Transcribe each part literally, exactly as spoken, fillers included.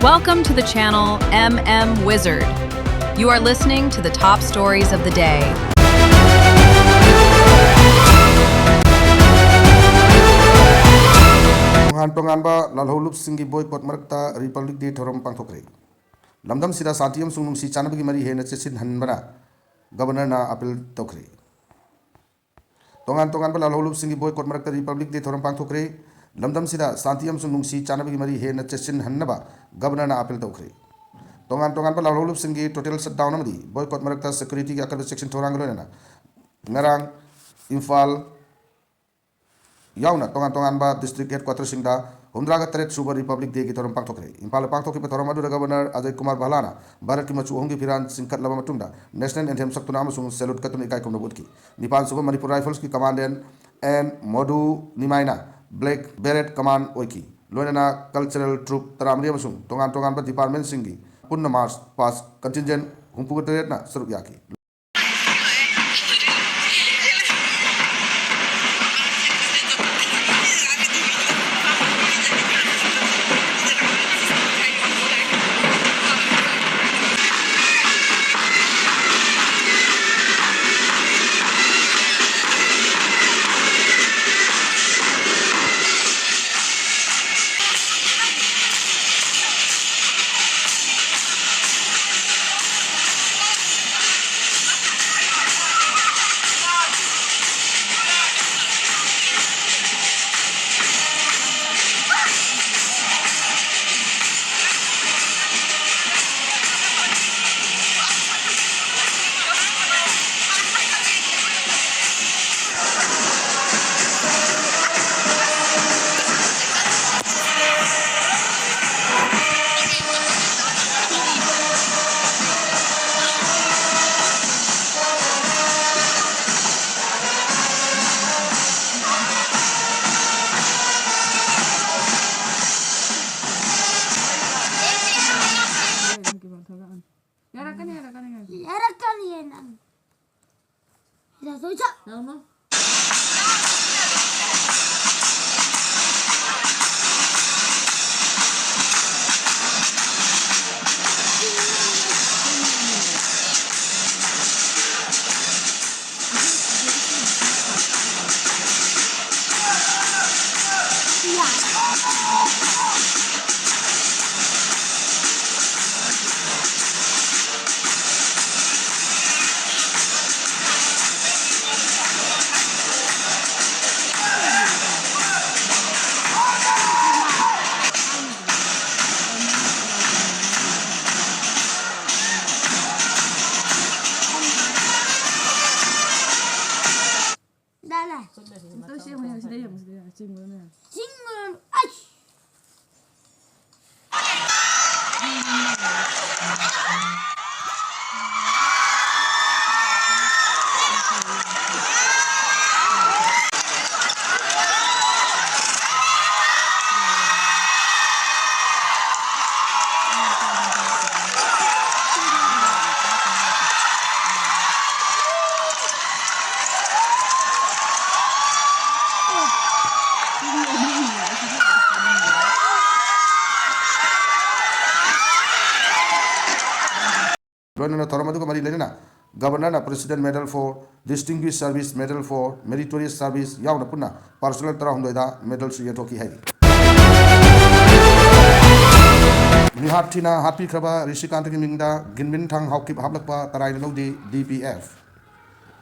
Welcome to the channel M M Wizard. You are listening to the top stories of the day. ꯇꯣꯉꯥꯟ ꯇꯣꯉꯥꯟꯕ ꯂꯥꯜꯍꯧꯂꯨꯞꯁꯤꯡꯒꯤ boycott ꯃꯔꯛꯇ Republic Day ꯊꯧꯔꯝ ꯄꯥꯡꯊꯣꯛꯈ꯭ꯔꯦ꯫ ꯂꯝꯗꯝꯁꯤꯗ ꯁꯥꯟꯇꯤ ꯑꯃꯁꯨꯡ ꯅꯨꯡꯁꯤ ꯆꯥꯟꯅꯕꯒꯤ ꯃꯔꯤ ꯍꯦꯟꯅ ꯆꯦꯠꯁꯤꯟꯍꯟꯕꯅ Governor ꯅ appeal ꯇꯧꯈ꯭ꯔꯦ꯫ ꯇꯣꯉꯥꯟ ꯇꯣꯉꯥꯟꯕ ꯂꯥꯜꯍꯧꯂꯨꯞꯁꯤꯡꯒꯤ boycott ꯃꯔꯛꯇ Republic Day ꯊꯧꯔꯝ ꯄꯥꯡꯊꯣꯛꯈ꯭ꯔꯦ꯫ ꯂꯝꯗꯝꯁꯤꯗ ꯁꯥꯟꯇꯤ ꯑꯃꯁꯨꯡ ꯅꯨꯡꯁꯤ ꯆꯥꯟꯅꯕꯒꯤ ꯃꯔꯤ ꯍꯦꯟꯅ ꯆꯦꯠꯁꯤꯟꯍꯟꯅꯕ Governor ꯅ appeal ꯇꯧꯈ꯭ꯔꯦ꯫ ꯇꯣꯉꯥꯟ ꯇꯣꯉꯥꯟꯕ ꯂꯥꯜꯍꯧꯂꯨꯞꯁꯤꯡꯒꯤ total shutdown ꯑꯃꯗꯤ boycott ꯃꯔꯛꯇ security ꯒꯤ ꯑꯀꯟꯕ ꯆꯦꯛꯁꯤꯟ ꯊꯧꯔꯥꯡꯒ ꯂꯣꯏꯅꯅ ꯉꯔꯥꯡ ꯏꯝꯐꯥꯜ ꯌꯥꯎꯅ ꯇꯣꯉꯥꯟ ꯇꯣꯉꯥꯟꯕ district headquarter ꯁꯤꯡꯗ ꯍꯨꯝꯗ꯭ꯔꯥꯒ ꯇꯔꯦꯠ ꯁꯨꯕ Republic Day ꯒꯤ ꯊꯧꯔꯝ ꯄꯥꯡꯊꯣꯛꯈ꯭ꯔꯦ꯫ ꯏꯝꯐꯥꯜꯗ ꯄꯥꯡꯊꯣꯛꯈꯤꯕ ꯊꯧꯔꯝ ꯑꯗꯨꯗ Governor ꯑꯖꯌ ꯀꯨꯃꯥꯔ ꯚꯜꯂꯥꯅ ꯚꯥꯔꯠꯀꯤ ꯃꯆꯨ ꯑꯍꯨꯝꯒꯤ ꯐꯤꯔꯥꯟ ꯆꯤꯡꯈꯠꯂꯕ ꯃꯇꯨꯡꯗ national anthem ꯁꯛꯇꯨꯅ ꯑꯃꯁꯨꯡ salute ꯀꯠꯇꯨꯅ ꯏꯀꯥꯏ ꯈꯨꯝꯅꯕ ꯎꯠꯈꯤ꯫ ꯅꯤꯄꯥꯟ ꯁꯨꯕ Manipur Rifles ꯀꯤ Commandant ꯑꯦꯟ ꯃꯣꯗꯨ ꯅꯤꯃꯥꯏꯅ Black Beret Command ꯑꯣꯏꯈꯤ꯫ ꯂꯣꯏꯅꯅ cultural troupe ꯇꯔꯥꯃꯔꯤ ꯑꯃꯁꯨꯡ ꯇꯣꯉꯥꯟ ꯇꯣꯉꯥꯟꯕ department ꯁꯤꯡꯒꯤ ꯄꯨꯟꯅ march past contingent ꯍꯨꯝꯐꯨꯒ ꯇꯔꯦꯠꯅ ꯁꯔꯨꯛ ꯌꯥꯈꯤ꯫ ꯌꯥꯔꯛꯀꯅꯤ, ꯌꯥꯔꯛꯀꯅꯤ, ꯉꯥꯏꯈꯣ꯫ ꯌꯥꯔꯛꯀꯅꯤꯌꯦ ꯅꯪ꯫ ꯁꯤꯗ ꯁꯣꯏ ꯆꯠ꯫ ꯅꯪꯅ? ꯂꯣꯏꯅꯅ ꯊꯧꯔꯝ ꯑꯗꯨꯒ ꯃꯔꯤ ꯂꯩꯅꯅ Governorꯅ President Medal for Distinguished Service, Medal for Meritorious Service ꯌꯥꯎꯅ ꯄꯨꯟꯅ personal ꯇꯔꯥꯍꯨꯝꯗꯣꯏꯗ medalꯁꯨ ꯌꯦꯟꯊꯣꯛꯈꯤ ꯍꯥꯏꯔꯤ꯫ ꯃꯤꯍꯥꯠ ꯊꯤꯅ ꯍꯥꯠꯄꯤꯈ꯭ꯔꯕ ꯔꯤꯁꯤꯀꯥꯟꯇꯒꯤ ꯃꯤꯡꯗ ꯒꯤꯟꯃꯤꯟ ꯊꯥꯡ ꯍꯥꯎꯀꯤꯞ ꯍꯥꯞꯂꯛꯄ ꯇꯔꯥꯏꯅ ꯂꯧꯗꯦ, D P F꯫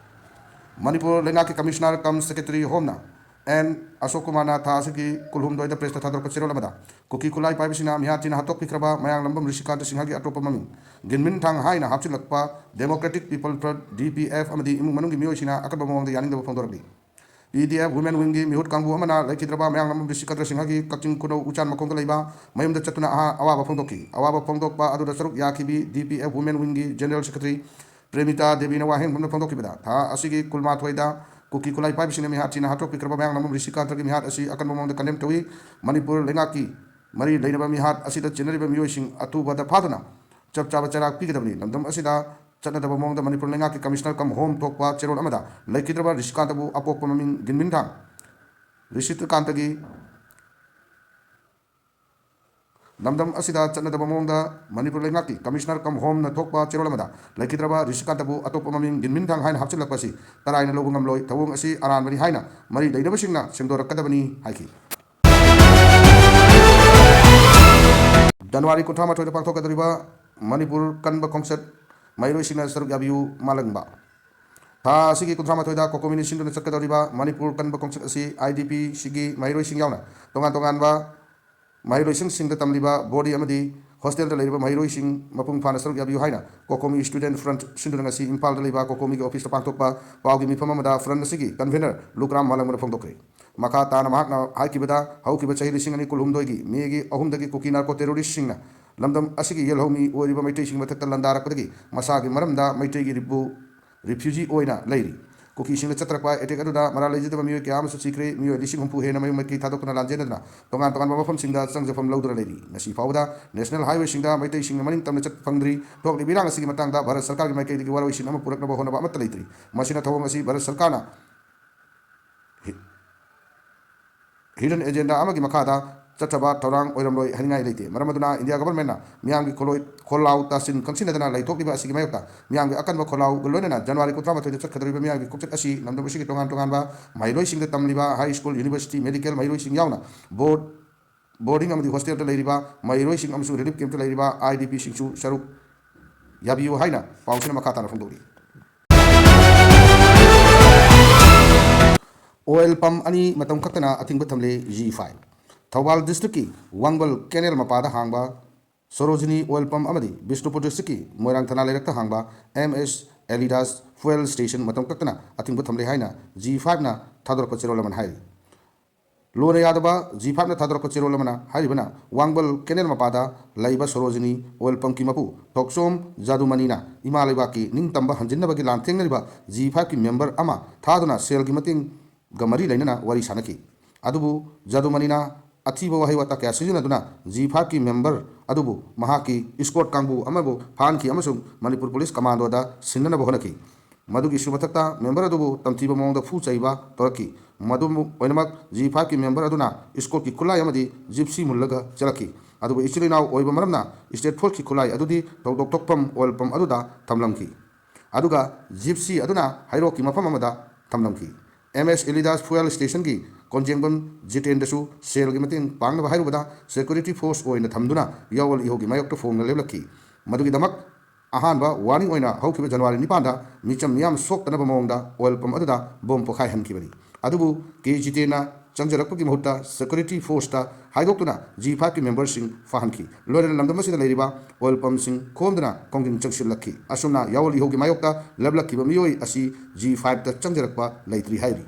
ꯃꯅꯤꯄꯨꯔ ꯂꯩꯉꯥꯛꯀꯤ Commissioner cum Secretary Homeꯅ N ꯑꯁꯣꯛ ꯀꯨꯃꯥꯔꯅ ꯊꯥ ꯑꯁꯤꯒꯤ ꯀꯨꯟꯍꯨꯝꯗꯣꯏꯗ pressꯇ ꯊꯥꯗꯣꯔꯛꯄ ꯆꯦꯔꯣꯜ ꯑꯃꯗ ꯀꯨꯀꯤ ꯈꯨꯠꯂꯥꯏ ꯄꯥꯏꯕꯁꯤꯡꯅ ꯃꯤꯍꯥꯠ ꯊꯤꯅ ꯍꯥꯠꯇꯣꯛꯄꯤꯈ꯭ꯔꯕ ꯃꯌꯥꯡꯂꯝꯕꯝ ꯔꯤꯁꯤꯀꯥꯟꯇ ꯁꯤꯡꯍꯒꯤ ꯑꯇꯣꯞꯄ ꯃꯃꯤꯡ ꯒꯤꯟꯃꯤꯟ ꯊꯥꯡ ꯍꯥꯏꯅ ꯍꯥꯞꯆꯤꯜꯂꯛꯄ Democratic People Front, D P F ꯑꯃꯗꯤ ꯏꯃꯨꯡ ꯃꯅꯨꯡꯒꯤ ꯃꯤꯑꯣꯏꯁꯤꯡꯅ ꯑꯀꯟꯕ ꯃꯑꯣꯡꯗ ꯌꯥꯅꯤꯡꯗꯕ ꯐꯣꯡꯗꯣꯔꯛꯂꯤ꯫ P D F Women Wingꯒꯤ ꯃꯤꯍꯨꯠ ꯀꯥꯡꯕꯨ ꯑꯃꯅ ꯂꯩꯈꯤꯗ꯭ꯔꯕ ꯃꯌꯥꯡꯂꯝꯕꯝ ꯔꯤꯁꯤꯀꯥꯟꯇ ꯁꯤꯡꯍꯒꯤ ꯀꯛꯆꯤꯡ ꯈꯨꯅꯧ ꯎꯆꯥꯟ ꯃꯈꯣꯡꯗ ꯂꯩꯕ ꯃꯌꯨꯝꯗ ꯆꯠꯇꯨꯅ ꯑꯍꯥ-, ꯑꯋꯥꯕ ꯐꯣꯡꯗꯣꯛꯈꯤ꯫ ꯑꯋꯥꯕ ꯐꯣꯡꯗꯣꯛꯄ ꯑꯗꯨꯗ ꯁꯔꯨꯛ ꯌꯥꯈꯤꯕꯤ D P F Women Wingꯒꯤ General Secretary ꯄ꯭ꯔꯦꯃꯤꯇꯥ ꯗꯦꯕꯤꯅ ꯋꯥꯍꯦꯡꯕꯝꯅ ꯐꯣꯡꯗꯣꯛꯈꯤꯕꯗ, ꯊꯥ ꯑꯁꯤꯒꯤ ꯀꯨꯟꯃꯥꯊꯣꯏꯗ ꯀꯨꯀꯤ ꯈꯨꯠꯂꯥꯏ ꯄꯥꯏꯕꯁꯤꯡꯅ ꯃꯤꯍꯥꯠ ꯊꯤꯅ ꯍꯥꯠꯇꯣꯛꯄꯤꯈ꯭ꯔꯕ ꯃꯌꯥꯡꯂꯝꯕꯝ ꯔꯤꯁꯤꯀꯥꯟꯇꯒꯤ ꯃꯤꯍꯥꯠ ꯑꯁꯤ ꯑꯀꯟꯕ ꯃꯑꯣꯡꯗ condemn ꯇꯧꯏ꯫ ꯃꯅꯤꯄꯨꯔ ꯂꯩꯉꯥꯛꯀꯤ ꯃꯔꯤ ꯂꯩꯅꯕ ꯃꯤꯍꯥꯠ ꯑꯁꯤꯗ ꯆꯦꯟꯅꯔꯤꯕ ꯃꯤꯑꯣꯏꯁꯤꯡ ꯑꯊꯨꯕꯗ ꯐꯥꯗꯨꯅ ꯆꯞ ꯆꯥꯕ ꯆꯩꯔꯥꯛ ꯄꯤꯒꯗꯕꯅꯤ꯫ ꯂꯝꯗꯝ ꯑꯁꯤꯗ ꯆꯠꯅꯗꯕ ꯃꯑꯣꯡꯗ ꯃꯅꯤꯄꯨꯔ ꯂꯩꯉꯥꯛꯀꯤ Commissioner cum Home ꯊꯣꯛꯄ ꯆꯦꯔꯣꯜ ꯑꯃꯗ ꯂꯩꯈꯤꯗ꯭ꯔꯕ ꯔꯤꯁꯤꯀꯥꯟꯇꯕꯨ ꯑꯄꯣꯛꯄ ꯃꯃꯤꯡ ꯒꯤꯟꯃꯤꯟ ꯊꯥꯡ, ꯔꯤꯁꯤꯀꯥꯟꯇꯒꯤ ꯂꯝꯗꯝ ꯑꯁꯤꯗ ꯆꯠꯅꯗꯕ ꯃꯑꯣꯡꯗ ꯃꯅꯤꯄꯨꯔ ꯂꯩꯉꯥꯛꯀꯤ Commissioner cum Homeꯅ ꯊꯣꯛꯄ ꯆꯦꯔꯣꯜ ꯑꯃꯗ ꯂꯩꯈꯤꯗ꯭ꯔꯕ ꯔꯤꯁꯤꯀꯥꯟꯇꯕꯨ ꯑꯇꯣꯞꯄ ꯃꯃꯤꯡ ꯒꯤꯟꯃꯤꯟ ꯊꯥꯡ ꯍꯥꯏꯅ ꯍꯥꯞꯆꯤꯜꯂꯛꯄ ꯑꯁꯤ ꯇꯔꯥꯏꯅ ꯂꯧꯕ ꯉꯝꯂꯣꯏ꯫ ꯊꯧꯑꯣꯡ ꯑꯁꯤ ꯑꯔꯥꯟꯕꯅꯤ ꯍꯥꯏꯅ ꯃꯔꯤ ꯂꯩꯅꯕꯁꯤꯡꯅ ꯁꯦꯡꯗꯣꯔꯛꯀꯗꯕꯅꯤ ꯍꯥꯏꯈꯤ꯫ ꯖꯅꯋꯥꯔꯤ ꯀꯨꯟꯊ꯭ꯔꯥ ꯃꯥꯊꯣꯏꯗ ꯄꯥꯡꯊꯣꯛꯀꯗꯧꯔꯤꯕ ꯃꯅꯤꯄꯨꯔ ꯀꯟꯕ ꯈꯣꯡꯆꯠ, ꯃꯍꯩꯔꯣꯏꯁꯤꯡꯅ ꯁꯔꯨꯛ ꯌꯥꯕꯤꯌꯨ, ꯃꯥꯂꯪꯕ꯫ ꯊꯥ ꯑꯁꯤꯒꯤ ꯀꯨꯟꯊ꯭ꯔꯥ ꯃꯥꯊꯣꯏꯗ COCOMIꯅ ꯁꯤꯟꯗꯨꯅ ꯆꯠꯀꯗꯧꯔꯤꯕ ꯃꯅꯤꯄꯨꯔ ꯀꯟꯕ ꯈꯣꯡꯆꯠ ꯑꯁꯤ IDPCꯒꯤ ꯃꯍꯩꯔꯣꯏꯁꯤꯡ ꯌꯥꯎꯅ ꯇꯣꯉꯥꯟ ꯇꯣꯉꯥꯟꯕ ꯃꯍꯩꯂꯣꯏꯁꯪꯁꯤꯡꯗ ꯇꯝꯂꯤꯕ ꯕꯣꯔꯗꯤ ꯑꯃꯗꯤ ꯍꯣꯁꯇꯦꯜꯗ ꯂꯩꯔꯤꯕ ꯃꯍꯩꯔꯣꯏꯁꯤꯡ ꯃꯄꯨꯡ ꯐꯥꯅ ꯁꯔꯨꯛ ꯌꯥꯕꯤꯌꯨ ꯍꯥꯏꯅ COCOMI Student Front ꯁꯤꯟꯗꯨꯅ ꯉꯁꯤ ꯏꯝꯐꯥꯜꯗ ꯂꯩꯕ COCOMIꯒꯤ ꯑꯣꯐꯤꯁꯇ ꯄꯥꯡꯊꯣꯛꯄ ꯄꯥꯎꯒꯤ ꯃꯤꯐꯝ ꯑꯃꯗ Front ꯑꯁꯤꯒꯤ convener ꯂꯨꯀ꯭ꯔꯥꯝ ꯃꯥꯂꯪꯕꯅ ꯐꯣꯡꯗꯣꯛꯈ꯭ꯔꯦ꯫ ꯃꯈꯥ ꯇꯥꯅ ꯃꯍꯥꯛꯅ ꯍꯥꯏꯈꯤꯕꯗ, ꯍꯧꯈꯤꯕ ꯆꯍꯤ ꯂꯤꯁꯤꯡ ꯑꯅꯤ ꯀꯨꯟꯍꯨꯝꯗꯣꯏꯒꯤ ꯃꯦꯒꯤ ꯑꯍꯨꯝꯗꯒꯤ ꯀꯨꯀꯤ narco terroristꯁꯤꯡꯅ ꯂꯝꯗꯝ ꯑꯁꯤꯒꯤ ꯌꯦꯜꯍꯧꯃꯤ ꯑꯣꯏꯔꯤꯕ ꯃꯩꯇꯩꯁꯤꯡꯒꯤ ꯃꯊꯛꯇ ꯂꯥꯟꯗꯥꯔꯛꯄꯗꯒꯤ ꯃꯁꯥꯒꯤ ꯃꯔꯝꯗ ꯃꯩꯇꯩꯒꯤ ꯔꯤꯄꯨ refugee ꯑꯣꯏꯅ ꯂꯩꯔꯤ꯫ ꯀꯨꯀꯤꯁꯤꯡꯅ ꯆꯠꯊꯔꯛꯄ ꯑꯦꯇꯦꯛ ꯑꯗꯨꯗ ꯃꯔꯥꯜ ꯂꯩꯖꯗꯕ ꯃꯤꯑꯣꯏ ꯀꯌꯥ ꯑꯃꯁꯨ ꯁꯤꯈ꯭ꯔꯦ꯫ ꯃꯤꯑꯣꯏ ꯂꯤꯁꯤꯡ ꯍꯨꯝꯐꯨ ꯍꯦꯟꯅ ꯃꯌꯨꯝ ꯃꯥꯏꯀꯩ ꯊꯥꯗꯣꯛꯇꯨꯅ ꯂꯥꯟꯖꯦꯟꯅꯗꯨꯅ ꯇꯣꯉꯥꯟ ꯇꯣꯉꯥꯟꯕ ꯃꯐꯝꯁꯤꯡꯗ ꯆꯪꯖꯐꯝ ꯂꯧꯗꯨꯅ ꯂꯩꯔꯤ꯫ ꯉꯁꯤ ꯐꯥꯎꯕꯗ ꯅꯦꯁꯅꯦꯜ ꯍꯥꯏꯋꯦꯁꯤꯡꯗ ꯃꯩꯇꯩꯁꯤꯡꯅ ꯃꯅꯤꯡ ꯇꯝꯅ ꯆꯠꯄ ꯐꯪꯗ꯭ꯔꯤ꯫ ꯊꯣꯛꯂꯤꯕ ꯏꯔꯥꯡ ꯑꯁꯤꯒꯤ ꯃꯇꯥꯡꯗ ꯚꯥꯔꯠ ꯁꯔꯀꯥꯔꯒꯤ ꯃꯥꯏꯀꯩꯗꯒꯤ ꯋꯥꯔꯣꯏꯁꯤꯟ ꯑꯃ ꯄꯨꯔꯛꯅꯕ ꯍꯣꯠꯅꯕ ꯑꯃꯠꯇ ꯂꯩꯇ꯭ꯔꯤ꯫ ꯃꯁꯤꯅ ꯊꯧꯑꯣꯡ ꯑꯁꯤ ꯚꯥꯔꯠ ꯁꯔꯀꯥꯔꯅ ꯍꯤ-, ꯍꯤꯗꯟ ꯑꯦꯖꯦꯟꯗꯥ ꯑꯃꯒꯤ ꯃꯈꯥꯗ ꯆꯠꯊꯕ ꯊꯧꯔꯥꯡ ꯑꯣꯏꯔꯝꯂꯣꯏ ꯍꯥꯏꯅꯤꯡꯉꯥꯏ ꯂꯩꯇꯦ꯫ ꯃꯔꯝ ꯑꯗꯨꯅ ꯏꯟꯗꯤꯌꯥ ꯒꯚꯔꯟꯃꯦꯟꯠꯅ ꯃꯤꯌꯥꯝꯒꯤ ꯈꯣꯜꯂꯣꯏ-, ꯈꯣꯜꯂꯥꯎ ꯇꯥꯁꯤꯟ ꯈꯪꯁꯤꯟꯅꯗꯅ ꯂꯩꯊꯣꯛꯂꯤꯕ ꯑꯁꯤꯒꯤ ꯃꯥꯌꯣꯛꯇ ꯃꯤꯌꯥꯝꯒꯤ ꯑꯀꯟꯕ ꯈꯣꯜꯂꯥꯎꯒ ꯂꯣꯏꯅꯅ ꯖꯅꯋꯥꯔꯤ ꯀꯨꯟꯊ꯭ꯔꯥ ꯃꯥꯊꯣꯏꯗ ꯆꯠꯀꯗꯧꯔꯤꯕ ꯃꯤꯌꯥꯝꯒꯤ ꯈꯣꯡꯆꯠ ꯑꯁꯤ ꯂꯝꯗꯝ ꯑꯁꯤꯒꯤ ꯇꯣꯉꯥꯟ ꯇꯣꯉꯥꯟꯕ ꯃꯍꯩꯔꯣꯏꯁꯤꯡꯗ ꯇꯝꯂꯤꯕ ꯍꯥꯏ ꯁ꯭ꯀꯨꯜ, ꯌꯨꯅꯤꯚꯔꯁꯤꯇꯤ, ꯃꯦꯗꯤꯀꯦꯜ ꯃꯍꯩꯔꯣꯏꯁꯤꯡ ꯌꯥꯎꯅ ꯕꯣꯔꯗ, ꯕꯣꯔꯗꯤꯡ ꯑꯃꯗꯤ ꯍꯣꯁꯇꯦꯜꯗ ꯂꯩꯔꯤꯕ ꯃꯍꯩꯔꯣꯏꯁꯤꯡ ꯑꯃꯁꯨꯡ ꯔꯤꯂꯤꯐ ꯀꯦꯝꯞꯇ ꯂꯩꯔꯤꯕ IDPꯁꯤꯡꯁꯨ ꯁꯔꯨꯛ ꯌꯥꯕꯤꯌꯨ ꯍꯥꯏꯅ ꯄꯥꯎꯁꯤꯅ ꯃꯈꯥ ꯇꯥꯅ ꯐꯣꯡꯗꯣꯛꯂꯤ꯫ ꯑꯣꯏꯜ ꯄꯝ ꯑꯅꯤ ꯃꯇꯝ ꯈꯛꯇꯅ ꯑꯊꯤꯡꯕ ꯊꯝꯂꯦ꯫ G five. ꯊꯧꯕꯥꯜ ꯗꯤꯁꯇ꯭ꯔꯤꯛꯀꯤ ꯋꯥꯡꯕꯜ ꯀꯦꯅꯦꯜ ꯃꯄꯥꯗ ꯍꯥꯡꯕ ꯁꯣꯔꯣꯖꯤꯅꯤ ꯑꯣꯏꯜ ꯄꯝ ꯑꯃꯗꯤ ꯕꯤꯁꯅꯨꯄꯨꯔ ꯗꯤꯁꯇ꯭ꯔꯤꯛꯀꯤ ꯃꯣꯏꯔꯥꯡ ꯊꯅꯥ ꯂꯩꯔꯛꯇ ꯍꯥꯡꯕ ꯑꯦꯝ ꯑꯦꯁ ꯑꯦꯂꯤꯗꯥꯁ ꯐꯨꯑꯦꯜ ꯁ꯭ꯇꯦꯁꯟ ꯃꯇꯝ ꯈꯛꯇꯅ ꯑꯊꯤꯡꯕ ꯊꯝꯂꯦ ꯍꯥꯏꯅ ꯖꯤ ꯐꯥꯏꯚꯅ ꯊꯥꯗꯣꯔꯛꯄ ꯆꯦꯔꯣꯜ ꯑꯃꯅ ꯍꯥꯏꯔꯤ꯫ ꯂꯣꯟꯅ ꯌꯥꯗꯕ ꯖꯤ ꯐꯥꯏꯚꯅ ꯊꯥꯗꯣꯔꯛꯄ ꯆꯦꯔꯣꯜ ꯑꯃꯅ ꯍꯥꯏꯔꯤꯕꯅ ꯋꯥꯡꯕꯜ ꯀꯦꯅꯦꯜ ꯃꯄꯥꯗ ꯂꯩꯕ ꯁꯣꯔꯣꯖꯤꯅꯤ ꯑꯣꯏꯜ ꯄꯝꯀꯤ ꯃꯄꯨ ꯊꯣꯛꯆꯣꯝ ꯖꯥꯗꯨꯃꯅꯤꯅ ꯏꯃꯥ ꯂꯩꯕꯥꯛꯀꯤ ꯅꯤꯡꯇꯝꯕ ꯍꯟꯖꯤꯟꯅꯕꯒꯤ ꯂꯥꯟꯊꯦꯡꯅꯔꯤꯕ ꯖꯤ ꯐꯥꯏꯚꯀꯤ ꯃꯦꯝꯕꯔ ꯑꯃ ꯊꯥꯗꯨꯅ ꯁꯦꯜꯒꯤ ꯃꯇꯦꯡꯒ ꯃꯔꯤ ꯂꯩꯅꯅ ꯋꯥꯔꯤ ꯁꯥꯅꯈꯤ꯫ ꯑꯗꯨꯕꯨ ꯖꯥꯗꯨꯃꯅꯤꯅ ꯑꯊꯤꯕ ꯋꯥꯍꯩ ꯋꯥꯇꯥ ꯀꯌꯥ ꯁꯤꯖꯤꯟꯅꯗꯨꯅ ꯖꯤ ꯐꯥꯏꯚꯀꯤ ꯃꯦꯝꯕꯔ ꯑꯗꯨꯕꯨ ꯃꯍꯥꯛꯀꯤ ꯏꯁꯀꯣꯔꯠ ꯀꯥꯡꯕꯨ ꯑꯃꯕꯨ ꯐꯥꯍꯟꯈꯤ ꯑꯃꯁꯨꯡ ꯃꯅꯤꯄꯨꯔ ꯄꯨꯂꯤꯁ ꯀꯃꯥꯟꯗꯣꯗ ꯁꯤꯟꯅꯅꯕ ꯍꯣꯠꯅꯈꯤ꯫ ꯃꯗꯨꯒꯤꯁꯨ ꯃꯊꯛꯇ ꯃꯦꯝꯕꯔ ꯑꯗꯨꯕꯨ ꯇꯝꯊꯤꯕ ꯃꯑꯣꯡꯗ ꯐꯨ ꯆꯩꯕ ꯇꯧꯔꯛꯈꯤ꯫ ꯃꯗꯨ ꯑꯣꯏꯅꯃꯛ ꯖꯤ ꯐꯥꯏꯚꯀꯤ ꯃꯦꯝꯕꯔ ꯑꯗꯨꯅ ꯏꯁꯀꯣꯔꯠꯀꯤ ꯈꯨꯠꯂꯥꯏ ꯑꯃꯗꯤ ꯖꯤꯞꯁꯤ ꯃꯨꯜꯂꯒ ꯆꯦꯜꯂꯛꯈꯤ꯫ ꯑꯗꯨꯕꯨ ꯏꯆꯤꯜ ꯏꯅꯥꯎ ꯑꯣꯏꯕ ꯃꯔꯝꯅ ꯏꯁꯇꯦꯠ ꯐꯣꯔꯁꯀꯤ ꯈꯨꯠꯂꯥꯏ ꯑꯗꯨꯗꯤ ꯊꯧꯗꯣꯛ ꯊꯣꯛꯐꯝ ꯑꯣꯏꯜ ꯄꯝ ꯑꯗꯨꯗ ꯊꯝꯂꯝꯈꯤ꯫ ꯑꯗꯨꯒ ꯖꯤꯞꯁꯤ ꯑꯗꯨꯅ ꯍꯩꯔꯣꯛꯀꯤ ꯃꯐꯝ ꯑꯃꯗ ꯊꯝꯂꯝꯈꯤ꯫ ꯑꯦꯝ ꯑꯦꯁ ꯑꯦꯂꯤꯗꯥꯁ ꯐꯨꯑꯦꯜ ꯁ꯭ꯇꯦꯁꯟꯒꯤ ꯀꯣꯟꯖꯦꯡꯕꯝ ꯖꯤꯇꯦꯟꯗꯁꯨ ꯁꯦꯜꯒꯤ ꯃꯇꯦꯡ ꯄꯥꯡꯅꯕ ꯍꯥꯏꯔꯨꯕꯗ ꯁꯦꯀ꯭ꯌꯨꯔꯤꯇꯤ ꯐꯣꯔꯁ ꯑꯣꯏꯅ ꯊꯝꯗꯨꯅ ꯌꯥꯑꯣꯜ ꯏꯍꯧꯒꯤ ꯃꯥꯌꯣꯛꯇ ꯐꯣꯡꯅ ꯂꯦꯞꯂꯛꯈꯤ꯫ ꯃꯗꯨꯒꯤꯗꯃꯛ ꯑꯍꯥꯟꯕ ꯋꯥꯔꯅꯤꯡ ꯑꯣꯏꯅ ꯍꯧꯈꯤꯕ ꯖꯅꯋꯥꯔꯤ ꯅꯤꯄꯥꯟꯗ ꯃꯤꯆꯝ ꯃꯤꯌꯥꯝ ꯁꯣꯛꯇꯅꯕ ꯃꯑꯣꯡꯗ ꯑꯣꯏꯜ ꯄꯝ ꯑꯗꯨꯗ ꯕꯣꯝ ꯄꯣꯈꯥꯏꯍꯟꯈꯤꯕꯅꯤ꯫ ꯑꯗꯨꯕꯨ ꯀꯦ ꯖꯤꯇꯦꯟꯅ ꯆꯪꯖꯔꯛꯄꯒꯤ ꯃꯍꯨꯠꯇ ꯁꯦꯀ꯭ꯌꯨꯔꯤꯇꯤ ꯐꯣꯔꯁꯇ ꯍꯥꯏꯗꯣꯛꯇꯨꯅ ꯖꯤ ꯐꯥꯏꯚꯀꯤ ꯃꯦꯝꯕꯔꯁꯤꯡ ꯐꯥꯍꯟꯈꯤ꯫ ꯂꯣꯏꯅꯅ ꯂꯝꯗꯝ ꯑꯁꯤꯗ ꯂꯩꯔꯤꯕ ꯑꯣꯏꯜ ꯄꯝꯁꯤꯡ ꯈꯣꯝꯗꯨꯅ ꯈꯣꯡꯖꯪ ꯆꯪꯁꯤꯜꯂꯛꯈꯤ꯫ ꯑꯁꯨꯝꯅ ꯌꯥꯑꯣꯜ ꯏꯍꯧꯒꯤ ꯃꯥꯌꯣꯛꯇ ꯂꯦꯞꯂꯛꯈꯤꯕ ꯃꯤꯑꯣꯏ ꯑꯁꯤ ꯖꯤ ꯐꯥꯏꯚꯇ ꯆꯪꯖꯔꯛꯄ ꯂꯩꯇ꯭ꯔꯤ ꯍꯥꯏꯔꯤ꯫